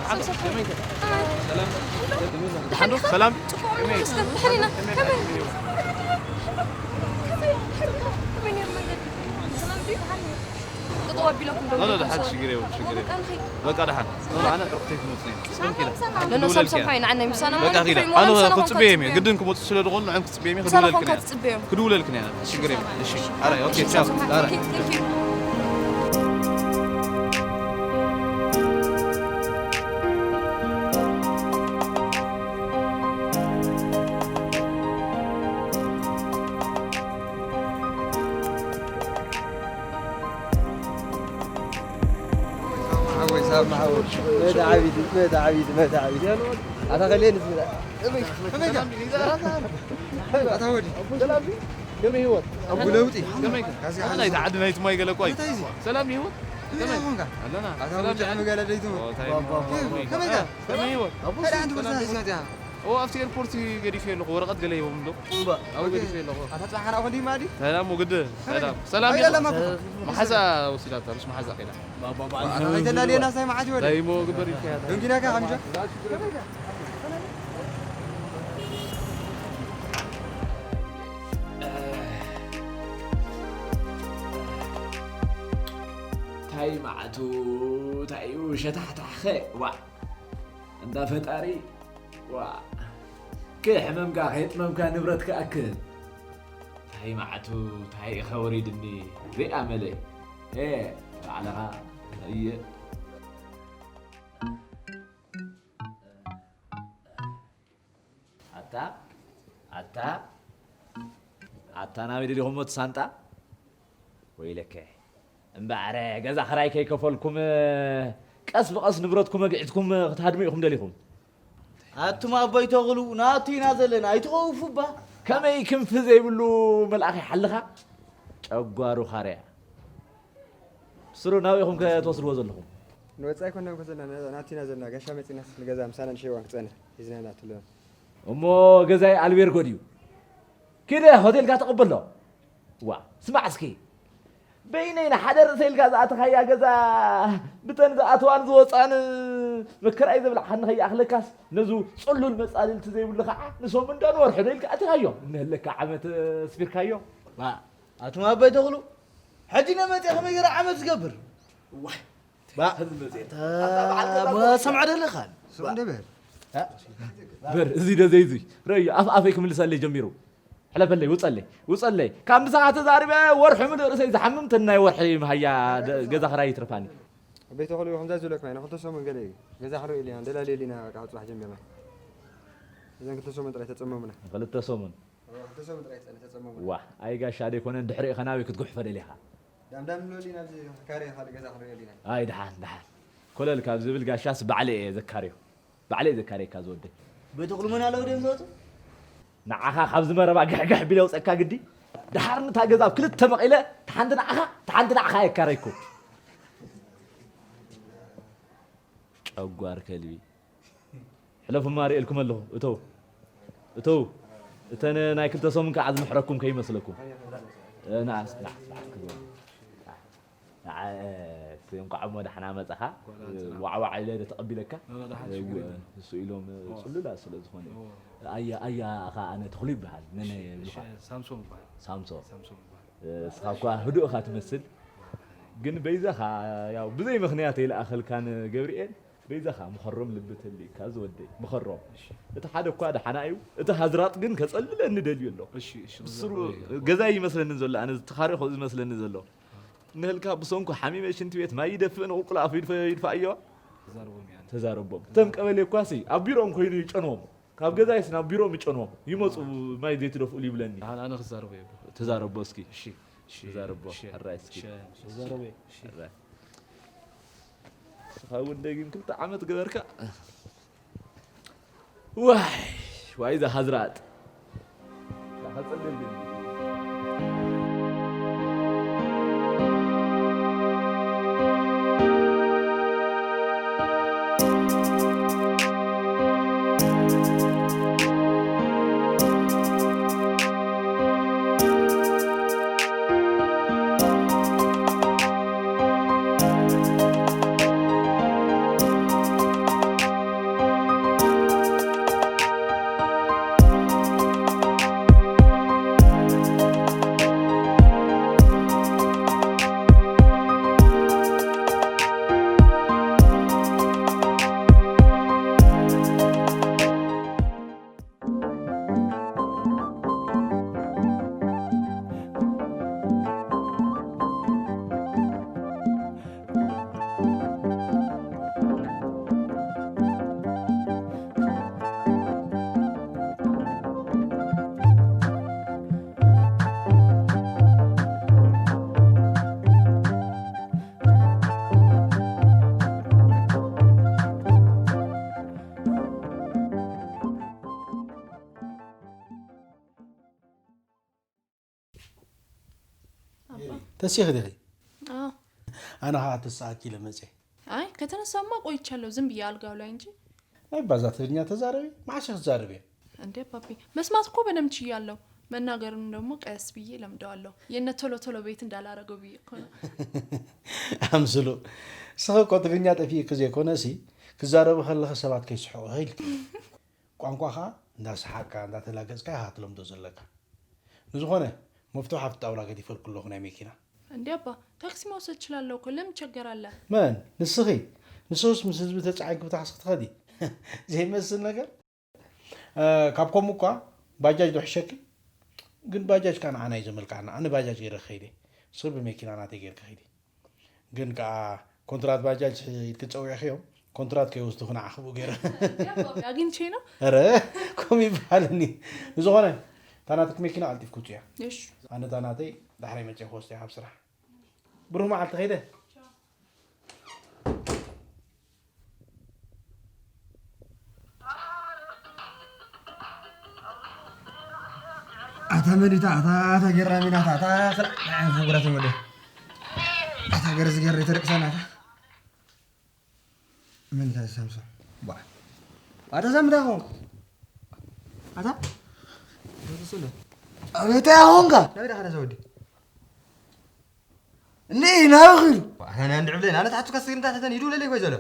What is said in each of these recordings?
ሰላም። ሰላም። ድሕሪና። ከመይ? ከመይ? ከመይ? ከመይ? ሰላም ድዩ? ጠጠው ኣቢለኩም ደው ኖ፣ ኖ፣ ኢልኩም ደሓን፣ ሰላም። ሽግር የብሉን፣ ሽግር የብሉን። በቃ ደሓን። ኖ፣ ኖ፣ ኣነ ዕረፍተይ ክመጽእ እየ። ጽን ኪዳ። ኖ፣ ኖ፣ ሰላም፣ ክድውለልኪ ሰላም፣ እየ። ንዓና ምሳና በቃ ማለት ኪዳ። ፍሬም ኣነ ሆኖ ሰላም ክጽበዮም እየ። ክጽበዮም። ግድን ክመጹ ስለ ዝኾኑ ንዕኦም ክጽበዮም እየ። ሰላም ክድውለልኪ ኾንካ እየ። ትጽበዮም። ክድውለልኪ እየ። ሽግር የብሉን። እሺ። ኣራይ፣ ኦኬ፣ ቻው። ኣራይ። ኦኬ፣ ቴንክ ዩ። ሓወይ ሳብ መሓወይ መዳ ዓቢት መዳ ዓቢት መዳ ዓቢት ኣታ ከሌ ንስራ ከመይ ከመይ ኣታ ወዲ ሰላም ከመይ ህይወት ኣቡ ለውጢ ከመይ ካዚ ናይ ዓዲ ናይ ትማይ ገለ ቆይ እንታይ እዚ ሰላም ህይወት እንታይ ከመይ ሆንካ ኣለና ኣታ ሰላም ወዲ ዓሚ ገለ ደይቱ ኦ፣ ታይ ባባ እሞ፣ ከመይ ከመይ ህይወት ኣቡ ሰላም ሰላም ህይወት ኦ ኣብቲ ኤርፖርት ገዲፈ ኣለኹ ወረቐት ገለ ሂቦም ዶ እምባ ኣብኡ ገዲፈ ኣለኹ ኣታ ጽባሕ ሓራ ኮንዲ ማዲ ሰላም ወግዲ ሰላም ሰላም ከመይ ኣለማ መሓዛ ወሲዳታ ምስ መሓዛ ከይዳ ኣይተላልየና ሳይ መዓት ይወደ ዳይሞ ግበር ይከያዳ ደንጊናካ ሓምሻ ታይ መዓቱ ታዩ ሸታሕታሕኸ ዋ እንዳ ፈጣሪ ዋ ክሕመምካ ከይጥመምካ ንብረት ክኣክል ታይ መዓቱ ታይ ኢኻ ወሪድኒ ሪኣ መለ ሄ ባዕልኻ እየ ኣታ ኣታ ኣታ ናበይ ደሊኹሞ እቲ ሳንጣ ወይለከ እምበኣረ ገዛ ኽራይ ከይከፈልኩም ቀስ ብቐስ ንብረትኩም ኣግዒዝኩም ክትሃድሙ ኢኹም ደሊኹም ኣቱም ኣቦይ ተኽሉ ናቱ ኢና ዘለና ኣይትኸውፉ እባ ከመይ ክንፊ ዘይብሉ መልኣኽ ይሓልኻ ጨጓሩ ኻርያ ስሩ ናበይ ኢኹም ከ ትወስድዎ ዘለኹም ንወፃኢ ኮና እኮ ዘለና ናቱ ኢና ዘለና ጋሻ መፂናስ ንገዛ ምሳና ንሸይዋን ክፀንሕ ሒዝና ኢና ትሎ እሞ ገዛይ ኣልቤርጎ ድዩ ኪደ ሆቴልካ ተቐበሎ ዋ ስማዕ እስኪ በይነይ ንሓደ ርእሰ ኢልካ ዝኣተኻያ ገዛ ብተን ዝኣተዋን ዝወፃን መከራይ ዘብላዕኻኒ ከይኣኽለካስ ነዙ ፅሉል መፃልልቲ ዘይብሉ ከዓ ንሰሙን ዶ ንወርሑ ዶ ኢልካ ኣቲኻዮ እነህለካ ዓመት ኣስፊርካዮ ኣቱም ኣቦይ ተኽሉ ሕጂ ነመፅእ ከመይ ገይረ ዓመት ዝገብር ዋይ ሰምዐ ደለኻን በር እዚ ዶ ዘይዙይ ረዩ ኣፍ ኣፈይ ክምልሰለይ ጀሚሩ ሕለፈለይ ውፀለይ ውፀለይ ካብ ምሳኻ ተዛሪበ ወርሒ ምሉእ ርእሰይ ዝሓምም ተናይ ወርሒ መሃያ ገዛ ክራይ ይትርፋኒ ቤት ተኽሉ ከምዛ ዝብለኩም ኢና ክልተ ሰሙን ገለ እዩ ገዛ ክርኢ ኢልና ደላልየ ኢልና ካብ ፅባሕ ጀሚርና እዘን ክልተ ሰሙን ጥራይ ተፀመሙና ክልተ ሰሙን ክልተ ሰሙን ጥራይ ተፀመሙና ዋ ኣይ ጋሻ ደይኮነ ድሕሪኡ ከናበይ ክትጉሕፈ ደሊኻ ዳምዳም ንበል ኢና ኣብዚ ካሬ ካልእ ገዛ ክንሪኦ ዲና ኣይ ደሓን ደሓን ኮለል ካብ ዝብል ጋሻስ ባዕለ እየ ዘካርዮ ባዕለ እየ ዘካርየካ ዝወደይ ቤተ ኩልመን ኣለዉ ድዮም ዝወፁ ንዓኻ ካብዚ መረባ ግሕግሕ ቢለ ውፀካ ግዲ ደሓር ንታ ገዛ ኣብ ክልተ መቒለ ተሓንቲ ንዓኻ ተሓንቲ ንዓኻ የካረይኩ ጨጓር ከልቢ ሕለፉማ ርእየልኩም ኣለኹ እተው እተው እተን ናይ ክልተ ሰሙን ከዓ ዝምሕረኩም ከይመስለኩም እንቋዕ እሞ ዳሕና መፀኻ ዋዕዋዕ ኢለ ዶ ተቐቢለካ እሱ ኢሎም ፅሉላ ስለ ዝኾነ ኣያ ኣያ ኸ ኣነ ተኽሉ ይበሃል ነነ ሳምሶ እስኻ እኳ ህዱእ እኻ ትመስል ግን በይዛኻ ያው ብዘይ ምኽንያት ኣይለኣኸልካን ገብርኤል በይዛኻ ምኸሮም ልቢ ተልእካ ዝወደይ ምኸሮም እቲ ሓደ እኳ ደሓና እዩ እቲ ሃዝራጥ ግን ከፀልለኒ ደልዩ ኣሎ ብስሩ ገዛይ ይመስለኒ ዘሎ ኣነ ተኻሪኾ ዝመስለኒ ዘሎ ንህልካ ብሰንኩ ሓሚመ ሽንቲ ቤት ማይ ይደፍእ ንቁልቁል ኣፉ ይድፋ ይድፋ እዮ ተዛረቦም ተም ቀበሌ እኳሲ ኣብ ቢሮኦም ኮይኑ ይጨንዎም ካብ ገዛይስ ናብ ቢሮኦም ይጨንዎም ይመፁ ማይ ዘይትደፍኡሉ ይብለኒ ኣነ ክዛረቦ ተዛረቦ እስኪ ተዛረቦ ሕራይ እስኪ ተዛረቦ ሕራይ ስኻ እውን ደጊም ክልተ ዓመት ገበርካ ዋይ ዋይ እዛ ሃዝራጥ ተሲኺ ዲኺ? አዎ። ኣነ ኸዓ ተሰኣኪ ኢለ መፅየ። አይ ከተነሳማ ቆይቻለሁ። ዝም ብዬ አልጋው ላይ እንጂ። ናይ ባዛ ትግርኛ ተዛረቢ፣ መዓስ ክትዛረቢ እየ? እንዴ ፓፒ፣ መስማት እኮ በደምብ ችያለሁ። መናገሩን ደግሞ ቀስ ብዬ ለምደዋለሁ። የነ ቶሎ ቶሎ ቤት እንዳላረገው ብዬ እኮ ነው። ኣምስሉ። እስኺ እኮ ትግርኛ ጠፊእኪ ዘይኮነሲ፣ ክዛረቢ ከለኺ ሰባት ከይስሕቑኺ ኢልኪ። ቋንቋኻ እንዳሰሓቕካ እንዳተላገጽካ ኢኻ ትለምዶ ዘለካ። ንዝኾነ መፍትሕ ኣብቲ ጣውላ ገዲፈልኩ ኣለኹ ናይ መኪና። እንዴ አባ፣ ታክሲ መውሰድ እችላለሁ እኮ፣ ለምን ቸገር አለ? መን ንስኺ? ንስኺስ ምስ ህዝቢ ተጻዒንኪ ብታክሲ ክትኸዲ? ዘይመስል ነገር። ካብ ከምኡ እኳ ባጃጅ ዶ ሕሸኪ? ግን ባጃጅ ከኣ ንዓና እዩ ዘመልክዓና። ኣነ ባጃጅ ገይረ ክኸይደ፣ ንስኺ ብመኪና ናተይ ገይርኪ ኸይዲ። ግን ከኣ ኮንትራት ባጃጅ ኢልኪ ጸዊዕኽዮም፣ ኮንትራት ከይወስዱኺ ንዓኺ ብኡ ገይረ። አግኝቼ ነው። ኧረ ከምኡ ይበሃል እኒ። ብዝኾነ እታ ናትኪ መኪና ቀልጢፍኪ ውፅያ። እሺ። ኣነ እታ ናተይ ዳሕራይ መፅየ ክወስድያ ካብ ስራሕ። ብሩህ መዓልቲ ኸይደ። ኣታ መን እታ ኣታ ኣታ ገራሚ ናታ ኣታ ክላ ፍጉራት ወደ ኣታ ገርዝ ገር ተደቅሳና ኣታ መን እታ ሳምሶን ባ ኣታ ሳምዳ ኾንካ ኣታ ኣታ ስለ ኣበታ ኾንካ ናበዳ ኸዳ ሰወዲ እኒ ናበኺ ኣታ ናይ እንድዕብለ ናነ ታሕቱ ከስግር እንታይ ተተን ይድውለለይ ኮይ ዘሎ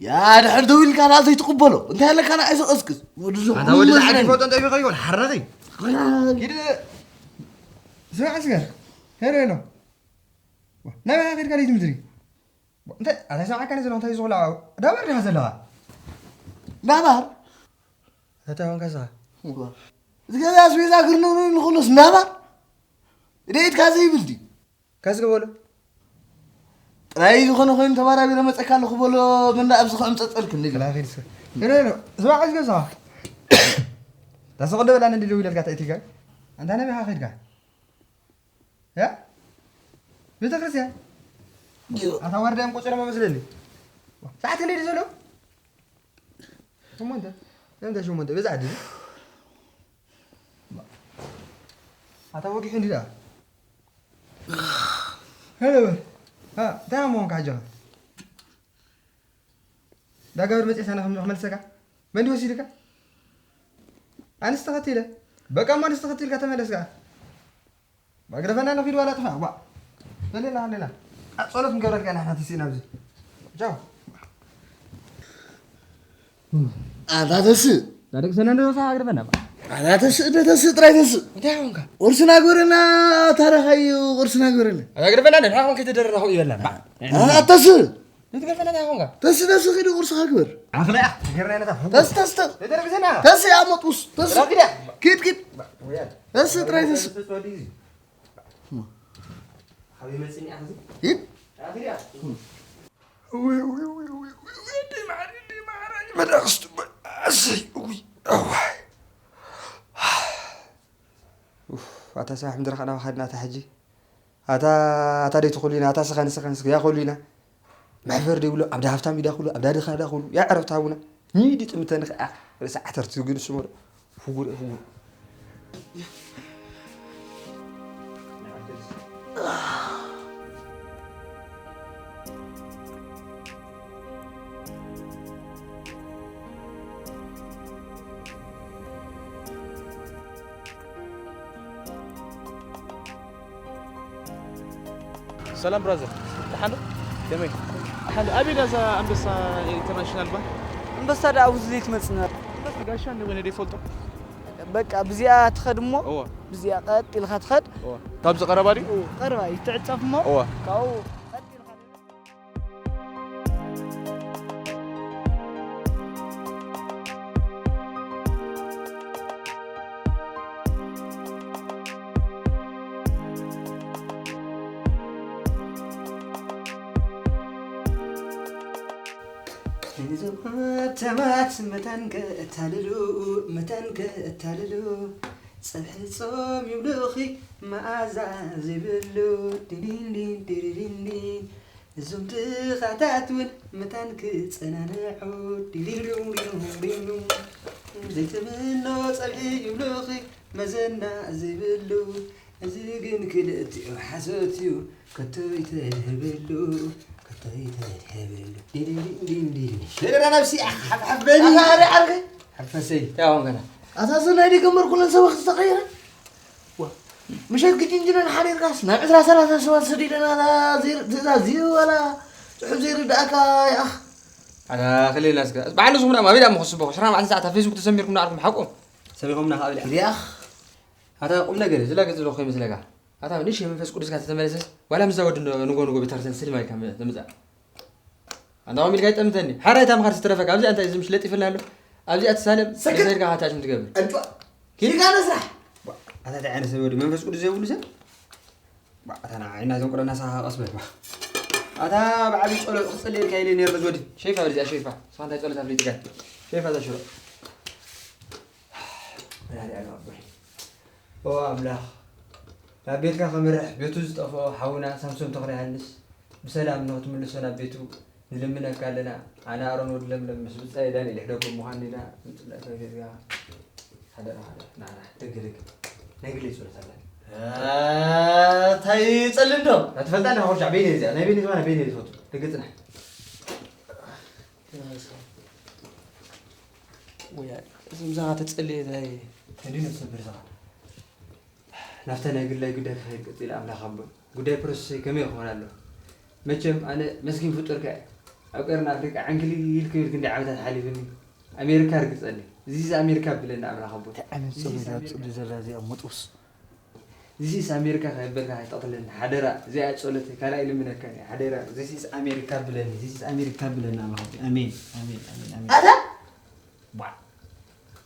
ያ ድሕር ደው ኢልካ ደኣ ዘይትቕበሎ እንታይ ኣለካ ንዓይ ዝቐስቅስ ወዲ ኣንታ ዝኹሉ ወዲ ዝዓዲ መስለኒ። ፎቶ እንጠቢኸ ይኮን ሓረኺ ኪድ ስማዕ እስከ ሄሎ ሄሎ ናበይ ከድካ ደይ ትምድሪ እንታይ ኣታ ሰማዕካ ነዚ እንታይ ዝኹላ ዳበር ዲኻ ዘለኻ ናባር እንታይ ሆንካ ስኻ እዚ ገዛ ኣስቤዛ ግርንኑ ንኹሉስ ናባር ደይትካ ዘይብል ድዩ ካስ ገበሎ ጥራይ ዝኾነ ኮይኑ ተባራቢረ መፀካ ኣለኹ በሎ ምንዳ ኣብዚ ክዕምፀፀልክኒ ኢሉ። ላኺድ ስኻ ሄሎ ሄሎ ስማዕ እስከ ስኻ ዳሰቆ ደበላ ነዲ ደው ኢለልካ ተእቲካ ኣንታ ነቢኻ ኸድካ ያ ቤተ ክርስቲያን ኣታ ዋርዳዮም ቆፀሮማ መስለኒ ሰዓት ክንደይ ድዩ ዘሎ ሸሞንተ ለምንታይ ሸሞንተ በዛ ዓዲ ኣታ ወጊሑ እንዲ ደኣ ሄሎ በል እንታይ ኣሞንካ ሕጂ ኸ ዳጋብር መፅኤ ሳና ከም ክመልሰካ መን ወሲድካ ኣንስ ተኸቲለ በቃ እሞ ኣንስ ተኸቲልካ ተመለስካ መግረፈና ንኺድ ዋላ ጥፋ ዋ ለሌላ ለላ ጸሎት ንገብረልካ ኢና ሓንቲ ሲና ኣብዚ ቻው ኣታ ተስእ ዳደቅ ሰና እንደዛ አግርፈና ኣታ ተስእ ደ ተስእ ጥራይ ተስእ እንታይ ሆንካ ቁርስና ግበረና ታረኻዩ ቁርስና ግበረና ኣግርፈና ንሕና ኾን ከይተደረራኹ ይበልና ኣታ ተስእ ንትገርፈና እንታይ ሆንካ ተስእ ተስእ ኺዱ ቁርስኻ ግበር ኣኽላ ገርና ነታ ተስእ ተስእ ተስእ ተደርግዘና ተስእ ኣመጡስ ተስእ ራኪዳ ኪድ ኪድ ተስእ ጥራይ ተስእ ሓቢ መጽኒ ኣኽዚ ኪድ ኣኽያ መዳኽስቱ ኣሰይ ውይ ኣዋይ ኣታ ሰባሕ ምድሪ ከና ኸድና እታ ሕጂ ኣታ ኣታ ደይ ትኹሉ ኢና ኣታ ስኸን ስኸን ስያ ኹሉ ኢና መሕፈር ደይብሎ ኣብ ዳ ሃብታም ኢዳ ኹሉ ኣብ ዳ ድኻ ዳ ኹሉ ያ ዕረፍቲ ሃቡና ሚዲ ጥምተን ኸዓ ርእሲ ዓተርቲ ግን ስመሮ ፍጉር ፍጉር ሰላም ብራዘር፣ ደሓን ዶ? ከመይ? ደሓን ዶ? ኣበይ እዛ ኣንበሳ ኢንተርናሽናል ባንክ? ኣንበሳ ደኣ ኣብዚ ዘይትመጽእ ነበረ። ኣንበሳ ጋሻ እንደ ወይነ ደይፈልጦ? በቃ ብዚኣ ትኸድ እሞ እወ፣ ብዚኣ ቀጥ ኢልካ ትኸድ። እወ። ካብዚ ቀረባ ድዩ? ቀረባ እዩ ትዕጸፍ እሞ እወ። ካብኡ ቀጥ ኢልካ እዞም ሃብታማት መታን ከእታልሉ መታን ከእታልሉ ጸብሒ ጾም ይብሉኺ መኣዛ ዘይብሉ ዲንዲን ዲሪሪንዲን እዞም ድኻታት እውን መታን ክጸናንዑ ዲሪሪሪሪሪሪ ዘይትምኖ ጸብሒ ይብሉኺ መዘና ዘይብሉ እዚ ግን ክልቲኡ ሓሶት እዩ። ከቶ ይተድህበሉ፣ ከቶ ይተድህበሉ። ዲዲዲን ዲን ዲን። ሽረራ ነብሲ ሓፍሓፍ በሊ። ኣታ ኣረ ዓርኺ። ሓፈሰይ፣ እንታይ ኾንከና? ኣታ እዚ ናይ ደገ መርኩለን ሰበኽ ዝተቐየረ። ዋ፣ ምሸት ክጅንጅነን ሓዲርካስ ናብ ዕስራ ሰላሳ ሰባት ሰዲደና፣ እዛ ዜር-፣ ትእዛዝ ዝህብ ዋላ ጽሑፍ ዘይርድኣካ ይኣኽ። ኣታ ክልልና እስከ። በዓል ንስኹም ደኣ ማበይ ደኣ ምኽስቦ? ዕስራ ኣርባዕተ ሰዓት ኣብ ፌስቡክ ተሰሚርኩም ንዓርኩም ሓቁ። ሰሚኹምና ካብ ኢልካ። ይኣኽ። ኣታ ቁም ነገር እዩ። ዝላገጽ ዘሎ ከይመስለካ። ኣታ ንእሽተይ መንፈስ ቅዱስካ ተተመለሰስ፣ ዋላ ምስዛ ወዲ ን-፣ ንጎ ንጎ ቤተክርስትያን ስልም ኢልካ ም-፣ ትምጻእ። ኣንታ ከምኡ ኢልካ ይጠምተኒ። ሓራይ እታ ምኻድ ዝተረፈካ። ኣብዚኣ እንታይ እዚ ምሽ ለጢፍልና ኣሎ? ኣብዚኣ ትሳለም፣ ሰክት! ተሰይድካ ካታች ምትገብር። ኣንቷ! ኪድ! ኪድ! ኣታ እንታይ ዓይነት ሰብ ወዲ መንፈስ ቅዱስ ዘይብሉ ሰብ? ባ፣ ኣታ ንዓይ ናይዞም ቁረ ናሳኻ ቀስ በል፣ ባ። ኣታ ብዓብዪ ጸሎት ክጽልየልካ ኢለ ነይረ በዚ ወዲ። ሸይፋ በል እዚኣ ሸይፋ። ንስኻ እንታይ ጸሎት ኣፍሊጥካ? ሸይፋ እዛ ሽሮ። መድኃኒዓለም ኣቦይ። ኦ ኣምላኽ፣ ናብ ቤትካ ክምርሕ ቤቱ ዝጠፍኦ ሓውና ሳምሶም ተኽለ ዮሃንስ ብሰላም ንኽትምልሶ ናብ ቤቱ ንልምነካ ኣለና። ኣነ ኣሮን ወዲ ለምለም ምስ ብጻየ ዳንኤል ይሕደጎ ምዃን ኢና ንጽለካ ጌርካ። ሓደራ፣ ሓደራ፣ ና፣ ና፣ ደገ፣ ደገ። ናይ ግለይ ጸሎት ኣላ። እ፣ እንታይ ጸልም ዶ? ኣትፈልጣ ኣለኻ፣ ቁርጫ በይነይ እዚኣ። ናይ በይነይ ዝባና በይነይ ዝፈቱ። ደገ ጽናሕ። ወያ፣ እዚ ምሳኻ ተጸልየ እንታይ? ተዲኖ ትሰብር ኢኻ። ናብታ ናይ ግላይ ጉዳይ ክኸይድ ቀጺለ፣ ኣምላኽ ኣቦይ፣ ጉዳይ ፕሮሰሰይ ከመይ ክኾን ኣሎ? መቸም ኣነ መስኪን ፍጡር ከኣ ኣብ ቀርኒ ኣፍሪቃ ዕንክሊል ክብል ክንደይ ዓመታት ሓሊፉኒ። ኣሜሪካ ርግጸኒ። ዚስ ኣሜሪካ ብለኒ ኣምላኽ ኣቦይ። እንታይ ዓይነት ዚስ ጸሎት እያ ኣሜሪካ። ትጽሊ ዘላ እዚኣ ሙጡስ? ዚስ ኣሜሪካ ከየበልካ ኣይትቕትለኒ ሓደራ። እዚኣ ጸሎተይ ካልኣይ ልምነካ እየ ሓደራ። ዚስ ኣሜሪካ ብለኒ። ዚስ ኣሜሪካ ብለኒ ኣምላኽ ኣቦይ። ኣሜን፣ ኣሜን፣ ኣሜን፣ ኣሜን። ኣታ ቧዕ።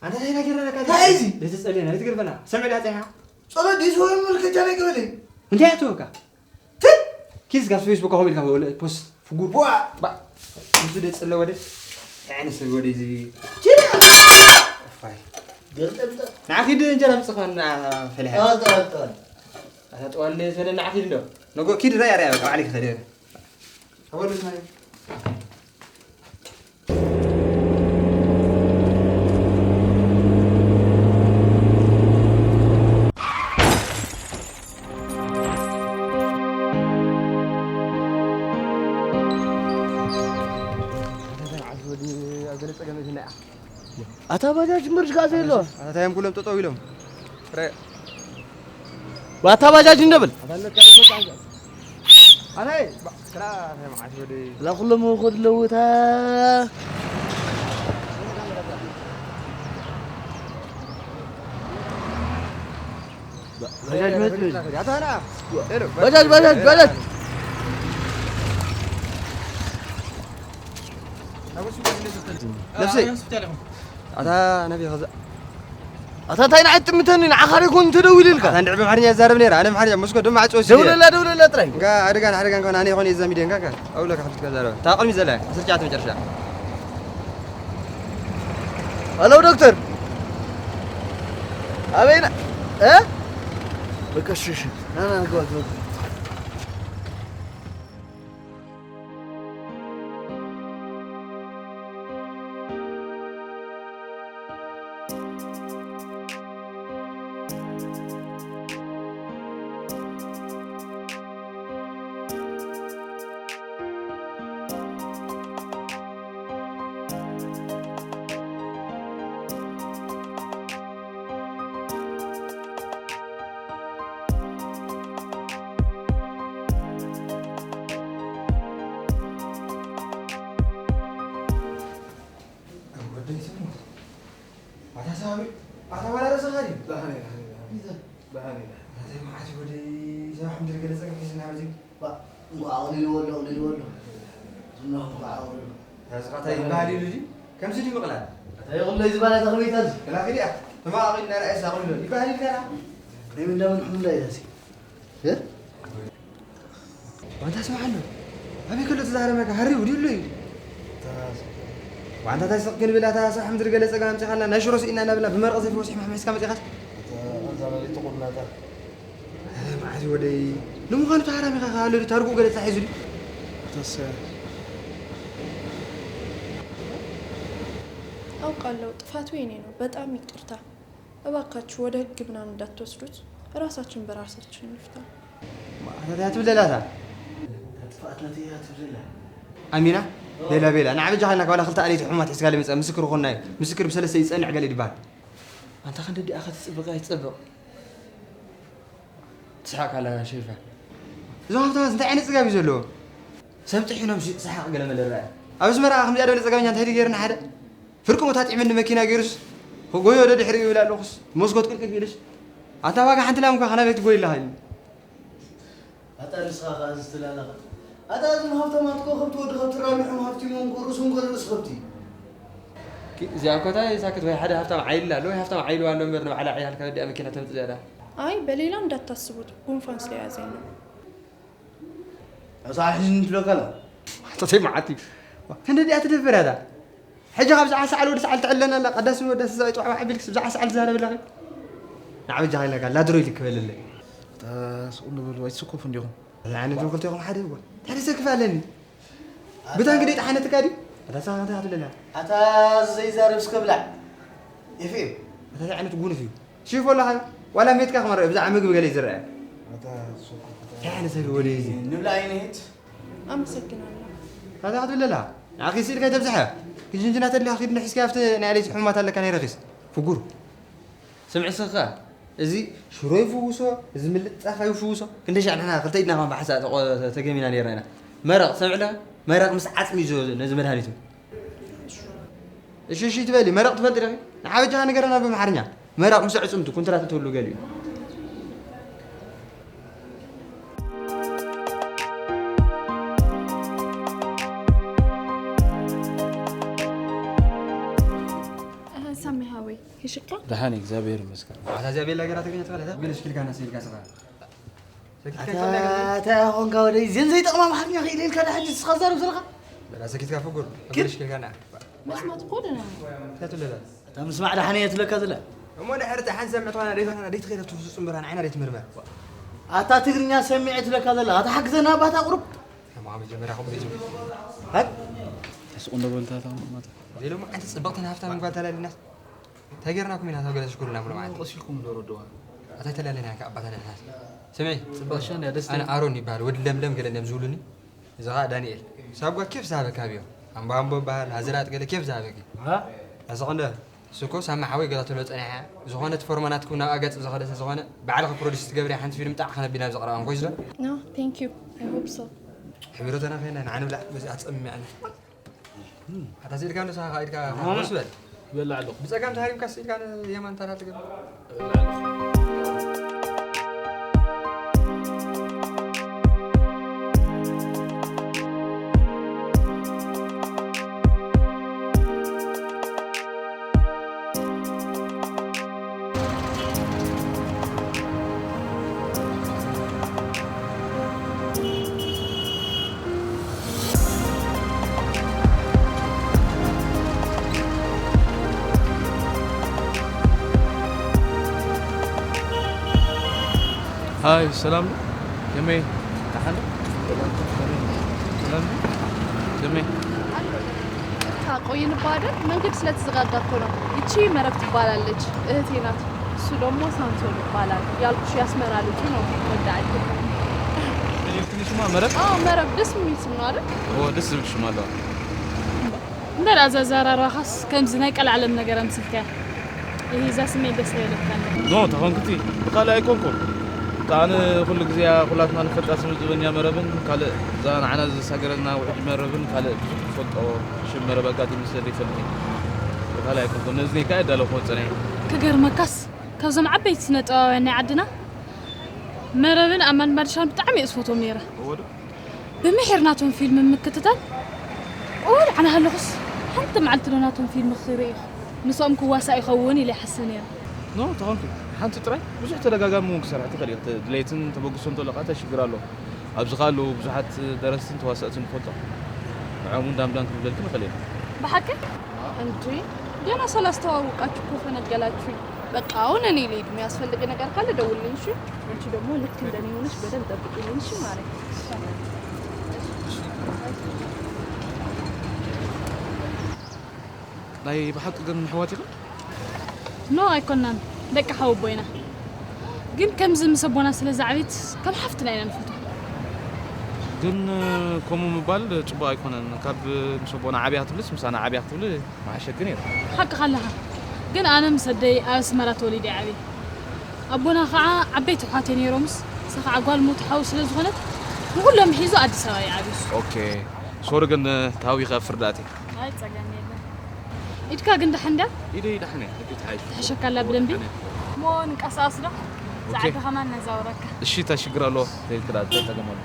ኣንታ እንታይ ኢና ጌርና ነካ? እንታይ እዚ? ነቲ ጸልየና፣ ነቲ ገርፈና። ሰምዕ ዳጽሓ። ጸሎት ድዩ ዝወይ ምልክቻ ናይ ገበለይ? እንታይ ኣትወካ? ትን! ኪስ ጋስ ፌስቡክ ኣኹም ኢልካ ወለ ፖስት ፍጉር። ቧዕ! ባ፣ ንሱ ደ ጸለ ወደ? እንታይ ዓይነት ሰብ ወደ እዚ? ኪዳ! እፋይ። ገልጠምጠ። ንዓ ኪድ እንጀራ ምጽኻን ንዓ ፈሊሓ። ጠዋል፣ ጠዋል፣ ጠዋል። ኣታ ጠዋል ሰለ ንዓ ኪድ ዶ? ነጎ ኪድ ራያ፣ ራያ፣ በቃ፣ ባዕሊ ክኸደ። ኣታ ባጃጅ ምርሽ ጋዘ የለዋ። ኣታ ታዮም ኩሎም ጠጠው ኢሎም። ፍረ። ዋታ ባጃጅ እንደብል። ኣታ ለካ ለካ። ኣታ ባ፣ ክራ፣ ኣታ መዓት ወደ። ላ ኩሎም ወኸድ ለውታ። ባጃጅ መጽ። ኣታ ና። ባጃጅ፣ ባጃጅ፣ ባጃጅ። ነፍሰይ። ኣታ ነቢ ኸዛ ኣታ እንታይ ንዓይ ትጥምተኒ? ንዓኻ ዶ ይኮን ተደዊሉ ኢልካ? ኣታ እንድዒ ብኣምሓርኛ ይዛረብ ነይረ። ኣነ ኣምሓርኛ መስኮት ድማ ዓጽወ ሲደ። ደውለላ፣ ደውለላ ጥራይ። እንካ ኣደጋን ሓደጋን ከሆነ ኣነ ይኾን እዛ ሚድያ እንካ፣ እንካ። ኣውሎ ከሕልፍካ ዛረበ። እታ ቅድሚ ዘላ፣ ዓሰርተ ትሽዓተ መጨረሻ። ሄሎ ዶክተር። ኣበይና? እ? በቃ እሺ፣ እሺ። ና፣ ና፣ ግባ፣ ግባ። ወደይ ስሙ። ኣታ ሳቢ፣ ኣታ ዋላ ረሳኻ ድዩ? ደሓን እየ፣ ደሓን እየ፣ ደሓን እየ። ይዘ። ደሓን እየ፣ ደሓን እየ። ኣታ መዓት ወደይ፣ ሳብ ሓምድ ገለ ጸገም ሒዝና በዚ። ባ፣ እንኳ ኣቕሊልዎ ኣሎ፣ ኣቕሊልዎ ኣሎ። ዝና እንኳ ኣቕሊሉ። እታ ስኻ እንታይ ይበሃል ኢሉ ድዩ? ከምዚ ድዩ ምቕላል? ኣታ ይቕሎ እዩ ዝበሃል እታ ከመይ እታ እዚ? ከላኺ ድያ? ተመቓቒልና ርኣየስ ኣቕሊሎ ይበሃል ኢልካና? ናይ ምን ለምን ሕምላ እያ እዚ? እ? ዋንታ ስምዓሉ። ኣበይ ከሎ ተዛረበካ? ሃሪቡ ድዩ ኣሎ እዩ? ዋንታ እንታይ ስቕ ክንብል፣ ኣታ ሳብ ሓምድ ገለ ጸገም ኣምጺኻልና፣ ናይ ሽሮ ስኢና እናበልና ብመረቕ ዘፍሮ ስሕ መሕመስካ መጺኻስ? ኣታ ኣዛ መሬት ጥቁር ናታ። ኣረ መዓዝ ወደይ። ንምዃኑ ተሃራሚኻ ከ ኣሎ ድዩ? ታርጉ ገለ ተታሒዙ ድዩ? ተሰ አውቃለሁ፣ ጥፋቱ የኔ ነው። በጣም ይቅርታ። እባካችሁ ወደ ህግ ምናምን እንዳትወስዱት። ራሳችን በራሳችን እንፍታ። ኣታ ትብለላ እታ ተጥፋእት ነቲ እያ ትብለላ ኣሚና ቤላ ቤላ ንዓ በጃኻ ኢልና ካባላ ክልተ ኣለይቲ ሕሙማት ሒዝካ ለመፅኣ ምስክር ይኾንና እዩ። ምስክር ብሰለስተ ይፀንዕ ገለ ይድበሃል። ኣንታ ክንደዲኣ ከትፅብቕ ኣይትፀብቕ ትስሓቅ ኣላ ሸሪፋ። እዞም ሃብታማት እንታይ ዓይነት ፅጋብ እዩ ዘለዎ? ሰብ ጥሒኖም ሲ- ሰሓቕ ገለ መለ ረኣየ። ኣብ ኣስመራ ከምዚኣ ደለ ፀጋበኛ እንታይ ድገርና ሓደ ፍርቂ ሞት ኣጥዒምኒ መኪና ገይሩስ ክጎዮ ዶ ድሕሪኡ ይብል ኣለኹስ መስኮት ቅልቅል ኢልሽ ኣታ ዋጋ ሓንቲ ላም እኳ ከናበይ ትጎይ ኣለኻ ኢሉ። ኣታ ንስኻ ከኣ ዝተላለኻ ኣታ እዞም ሃብታማት እኮ ከብቲ ወዲ ከብቲ ራሚሖም ሃፍቲሞም እኮ ርእሶም ገለ ርእሲ ከብቲ እዚኣ እኮ እንታይ ሳክት ወይ ሓደ ሃብታም ዓይሊ ኣሎ ወይ ሃብታም ዓይሉ ኣሎ እምበር ንባዕላ ዓይልካ ወዲኣ መኪና ተምፅእ እያ። አይ በሌላ እንዳታስቡት ጉንፋን ስለያዘኝ ነው። ኣታ ሕዝኒ ትብለካ ኣላ ተተይ መዓት እዩ። ክንዲ ድኣ ትደፍር እያ እታ። ሕጂ ካብ ዝዓ ሰዓል ወዲ ሰዓል ትዕለና ኣላ ቀዳስ ወዳስ እዛ ይጥዋዕ ዓቢልክስ ብዛዓ ሰዓል ዝዛረብ ኣለኺ። ንዓ በጃ ኢለካ ላድሮ ኢልክ ክበልለይ። ስቁ ንብል ኣይትስኮፉ እንዲኹም። ኣነ ዶ ክልቴኹም ሓደ እዋ። ታዲያ ዘክፍ ኣለኒ። ብታንክ ደይ ጠሓነትካ ድዩ? ኣታ ሳኻ እንታይ ትብለላ? ኣታ ዘይዛረብ እስከ ብላዕ ኤፍኤም እንታይ ዓይነት ጉኑፍ እዩ? ሽፎ ኣለኻ ዋላ ሜትካ ክመርእ ብዛዕባ ምግቢ ገለ እዩ ዝረአ። እንታይ ዓይነት ሰብ ወደ እዩ እዚ? ንብላ ኣይንሄት አመሰግናለሁ። እንታይ ክትብል ኣለኻ? ንዓኺ ስኢልካ ይተብዝሐ። ክጅንጅና ተድልኻ ኪድ ንሒዝካ ኣብቲ ናይ ኣለይቲ ሕሙማት ኣለካ ናይ ረኺስ ፍጉር። ስምዒ ስኻ እዚ ሽሮ ይፍውሶ እዚ ምልጣፋ ይፍውሶ። ክንደይ ሻዕ ንሕና ክልተ ኢድና ከም ብሓሳ ተቆ- ተገሚና ነርና ኢና። መረቕ ትሰምዕ ኣለኻ? መረቕ ምስ ዓፅሚ እዩ ዝ- ነዚ መድሃኒቱ። እሺ እሺ ትበሊ መረቕ ትፈልጢ ዲኺ? ንዓበጃኻ ንገረና ብኣምሓርኛ። መረቕ ምስ ኣዕፅምቱ ኩንትራት እትብሉ ገሊኡ። ሳሚ ሃወይ ይሽካ ደሓን እግዚኣብሔር ይመስገን። ኣታ እዚኣ ቤላ ገራ ተገኘት ማለት ብልሽ ክልካ ነስ ኢልካ ስኻ ኣታ ኾንካ ወደ ዜን ዘይጠቕማ ኣምሓርኛ ክኢለ ኢልካ ዳ ሕጂ ስኻ ዛረብ ዘለኻ በላ ሰኪትካ ፍጉር ብልሽ ክልካ ና መስማት እኮ ደህና ነው። ተትለላ እታ ምስማዕ ደሓን እየ ትብለካ ዘላ እሞ ድሕሪ እቲ ሓንቲ ሰምዕ ትኾና ደይትኾና ደይትኸይደ ትውሱ ፅምብራ ንዓይና ደይትምርመር ኣታ ትግርኛ ሰሚዐ ትብለካ ዘላ ኣታ ሓግዘና ኣባታ ቁሩብ እሞ መጀመርያ ከምኡ ቤት ሃት ስቁ እንዶ በልታታ ማታ ዘይሎማ ዓንቲ ፅብቕትን ሃፍታም ጓል ተላሊናስ እንታይ ጌርናኩም ኢና ተገለ ሽኩርና ብሎ ማለት ቀሲልኩም ዶ ረድዋ ኣታይ ተላለና ከ ኣባታ ደሕናስ ስምዒ ፅብቕ ባሻ እንድያ ደስ ኣነ ኣሮን ይበሃል ወዲ ለምለም ገለ እንዲዮም ዝብሉኒ እዚ ኸዓ ዳንኤል ሳጓ ኬፍ ዝሃበካ ኣብዮ ኣምቦ ኣምቦ ይበሃል ሃዘራት ገለ ኬፍ ዝሃበኪ ኣስቕ እንዶ እሱ እኮ ሳሚ ሓወይ ገዛ ትብሎ ጸኒሓ ዝኾነ እቲ ፎርማ ናትኩም ናብ ኣጋጽ ዝኸደ ስለ ዝኾነ ባዕልኺ ፕሮዲስ ትገብሪ ሓንቲ ፊልም ጣዕ ክነቢል ናብ ዘቕረባ እንኮይ ስለ No, thank you. I hope so. ሕብረተና ከይና ንዓንብላ በዚኣ ትጸምም ያለ ኣታ ስኢልካ ንስኻ ኢድካ ወስ በል ይበላ ኣለኹ ብጸጋም ተሃሪምካ ስኢልካ ንየማን ታራ ትገብር ሃይ ሰላም ጀመይ ደሓን ሰላም ጀመይ ይቅርታ ቆይንባ አይደል? መንገድ ስለተዘጋጋ እኮ ነው። ይቺ መረብ ትባላለች፣ እህቴ ናት። እሱ ደግሞ ሳምሶን ይባላል። ያልኩሽ የአስመራ ልጁ ነው። ወደ አዲስ ትንሽማ መረብ አዎ፣ መረብ ደስ የሚል ስም ነው አይደል? ደስ ዝብል ሽም ኣለዋ እምበር ኣዘራርባኻስ ከምዚ ናይ ቀልዓለም ነገር ኣምሲልካ። ይህ እዛ ስመይ ደስ ኣይብለካን። ኖ ተኾንኩቲ ብኻልእ ኣይኮንኩን እታ ኣነ ኩሉ ግዜ ኩላትና ንፈልጣ ስም ዝብኛ መረብን ካልእ እዛ ንዓና ዘሳገረና ውሕጅ መረብን ካልእ ብዙሕ ትፈልጦ ሽም መረብ ኣጋጢሙ ስለ ዘይፈልጥ እዩ። ብኻልእ ኣይኮንኩን ነዚ ኔካ የዳለኹ ወፀነ ክገርመካስ ካብዞም ዓበይቲ ስነ ጥበባውያን ናይ ዓድና መረብን ኣማን ባድሻን ብጣዕሚ እየ ዝፈትዎም ነይረ። እወ ዶ? ብምሒር ናቶም ፊልም ምክትታል ቆልዓ ናሃለኹስ ሓንቲ መዓልቲ ዶ ናቶም ፊልም ክርኢ ኢኹ ምስኦም ክዋሳእ ይኸውን ኢለ ይሓስብ ነይረ። ኖ ተኾንኩ ሓንቲ ጥራይ ብዙሕ ተደጋጋሚ እውን ክሰርሕ ትኽእል ኢኻ። ድሌትን ተበግሶን እንተሎ ከዓ እንታይ ሽግር ኣለዎ? ኣብዚ ከዓ ኣለዉ ብዙሓት ደረስትን ተዋሳእትን ንፈልጦም። ንዕኦም እውን ዳምዳም ክንብለልኪ ንኽእል ኢና። ብሓቂ? እንዲ ገና ሳላስተዋውቃችሁ እኮ ፈነገላችሁኝ። በቃ አሁን እኔ ልሂድ፣ የሚያስፈልግ ነገር ካለ ደውልልኝ እሺ? አንቺ ደግሞ ልክ እንደኔ ሆነሽ በደንብ ጠብቂልኝ እሺ ማሬ? ናይ ብሓቂ ግን ኣሕዋት ኢኹም? ኖ ኣይኮናን፣ ደቂ ሓወቦ ኢና። ግን ከምዚ ምስ ኣቦና ስለ ዝዓብየት ከም ሓፍትና ኢና ንፈትዋ። ግን ከምኡ ምባል ጽቡቕ ኣይኮነን። ካብ ምስ ኣቦና ዓብያ ክትብልስ ምሳና ዓብያ ክትብል ምሓሸኪ ነይሩ። ሓቅኻ ኣለኻ። ግን ኣነ ምስ ኣደይ ኣብ ኣስመራ ተወሊደ እየ ዓብየ። ኣቦና ከዓ ዓበይቲ ኣሕዋተይ ነይሮምስ፣ እሳ ከዓ ጓል ሞት ሓው ስለ ዝኾነት ንኹሎም ሒዙ ኣዲስ ኣበባ እዩ ዓብዩስ። ኦኬ ሶሪ ግን ታዊኸ ፍርዳቴ። ኣይ ጸገም የለን። ኢድካ ግን ደሓን ድያ? ኢደይ ደሓን እያ። ሕጂ ትሓይሽ። ትሕሸካ ኣላ ብደንቢ? እሞ ንቀሳቀስ ዶ? ዛዕባ ከማን ነዛውረካ። እሺ ታሽግር ኣሎ። ተይልክዳ ተይጸገም ኣሎ።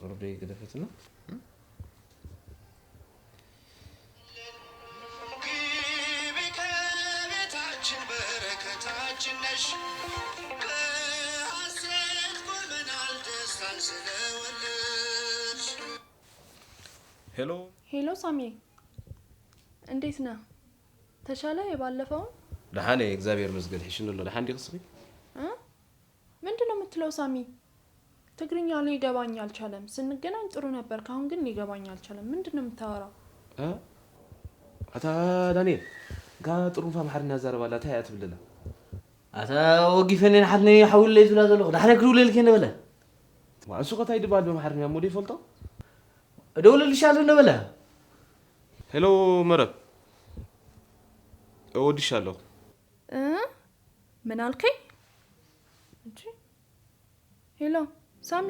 ቁርደይ ገደፈትና። ሄሎ ሄሎ ሳሚ፣ እንዴት ነህ? ተሻለ? የባለፈውን ደሓን እየ፣ እግዚኣብሔር ይመስገን። ሒሽኒ ኣሎ። ደሓን ዲኺ እስኺ? እ? ምንድን ነው የምትለው ሳሚ? ትግርኛ ሊገባኝ አልቻለም። ስንገናኝ ጥሩ ነበር፣ ካሁን ግን ሊገባኝ አልቻለም። ምንድን ነው የምታወራው? እ? ኣታ ዳንኤል፣ እካ ጥሩንፋ ኣምሓርኛ ይዛረብ ኣላ፣ እንታይ እያ ትብል ዘላ? ኣታ ወጊፈኒ ንሓትነይ ሓውለይ ዝብላ ዘለኹ፣ ዳሕረይ ክድውለልኪ እየ ነበለ። ዋ፣ እሱ ከ እንታይ ድበሃል ብኣምሓርኛ እሞ ደይፈልጦ? እደውለልሻለሁ ነበለ። ሄሎ መረብ፣ እወድሻለሁ። እ? ምን አልከኝ? እንጂ ሄሎ ሳሚ፣